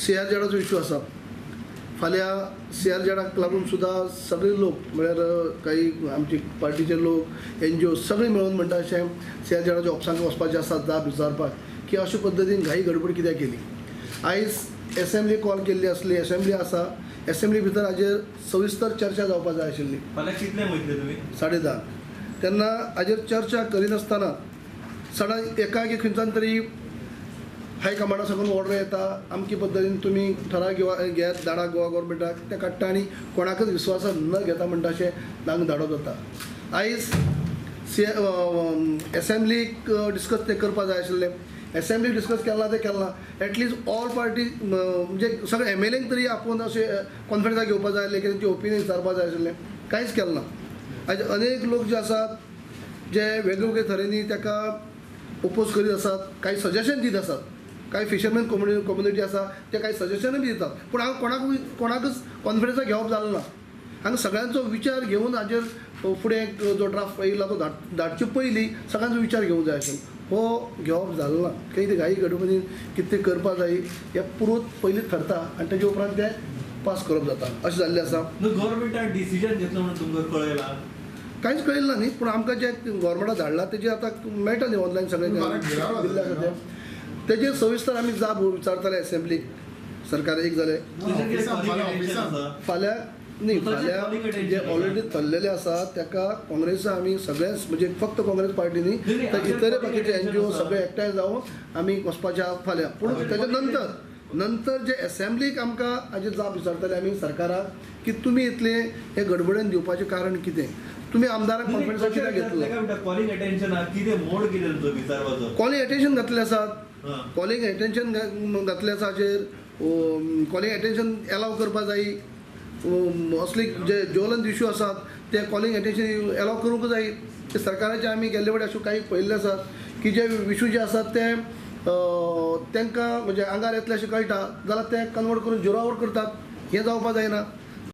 सीआरझेडाचो issue आसा. फाल्यां सीआरझेडाक लागून सुद्दां सगळे लोक म्हळ्यार काही आमची पार्टीचे लोक, एनजीओ सगळे मेळून म्हणटा अशें सीआरझेडाच्या ऑफिसांक वचपाचें आसा जाप विचारपाक की अशे पद्दतीन घाई गडबड कित्याक केली. आयज एसेंब्ली कॉल केल्ली आसली, एसेंब्ली आसा, एसेंब्ली भितर हाजेर सविस्तर चर्चा जावपाक जाय आशिल्ली. फाल्यां कितल्यांक वयतले तुमी? 10:30. तेन्ना हाजेर चर्चा करिनासतना सडा एकाएकी खंयच्यान तरी हायकमांडा साकून ऑर्डर येता, अमकी पद्दतीन तुमी ठराव घेयात, धाडा गोवा गव्हर्मेंटाक, ते काडटा आनी कोणाकच विस्वासात न घेता म्हणटा अशें तांकां धाडप जाता. आयज सी एसेंब्लीक डिस्कस तें करपाक जाय आशिल्लें. एसेंब्ली डिस्कस केलां तें केलां, एटलिस्ट ऑल पार्टी म्हणजे सगळे एमएलएंक तरी आपोवन अशें कॉन्फिडन्साक घेवपाक जाय आसलें की तेंचे ओपिनियन विचारपाक जाय आशिल्लें, कांयच केलें ना. आयज अनेक लोक जे आसात जे वेगवेगळे तरेंनी ताका ओपोज करीत आसात, कांय सजेशन दीत आसात, कांय फिशरमॅन कम्युनिटी आसा ते कांय सजेशनूय बी दितात, पूण हांगा कोणाकच कॉन्फिडन्साक घेवप जालें ना. हांगा सगळ्यांचो विचार घेवन हाजेर फुडें जो ड्राफ्ट येयला तो धाडचे पयलीं सगळ्यांचो विचार घेवंक जाय आशिल्लो, हो घेवप जालो ना. काही ते घाई गडबडीन कितें करपाक जाय हें पुरोत पयलीं थरता आनी तेजे उपरांत तें पास करप जाता अशें जाल्लें आसा. गव्हर्मेंटान डिसिजन घेतलो म्हणून तुमकां कळयलां? कांयच कळयलें ना न्ही, पूण आमकां जें गव्हर्मेंटान धाडलां तेजें आतां मेळटा न्ही ऑनलायन सगळें दिल्लें आसा तें, तेजेर सविस्तर आमी जाप विचारताले एसेंब्लीक. सरकार एक जालें फाल्यां न्ही, फाल्यां जे ऑलरेडी थरलेले आसा ताका काँग्रेस आमी सगळेच म्हणजे फक्त काँग्रेस पार्टी न्ही तर इतर बाकीचे एनजीओ सगळे एकठांय जावन आमी वचपाचे आसा फाल्यां. पूण तेच्या नंतर नंतर जे एसेंब्लीक आमकां हाजेर जाप विचारतले आमी सरकाराक की तुमी इतले हे गडबडेन दिवपाचें कारण कितें, तुमी आमदारांक कॉन्फिडन्साक कित्याक घेतलो? कॉलिंग अटेन्शन कितें मोड कितें तुमचो विचारपाचो? कॉलिंग अटेन्शन घातलें आसात, कॉलिंग अटेन्शन घातलें आसा हाजेर, कॉलिंग अटेन्शन एलाव करपाक जाय, असले जे ज्वलंत इशू आसात ते कॉलिंग अटेन्शन एलाव करूंक जाय. ते सरकाराचे आमी गेल्ले फावटी अश्यो कांय पळयल्ले आसात की जे इशू जे आसात ते तांकां म्हणजे आंगार येतले अशें कळटा जाल्यार ते कन्वर्ट करून झिरो our करतात, हें जावपाक जायना.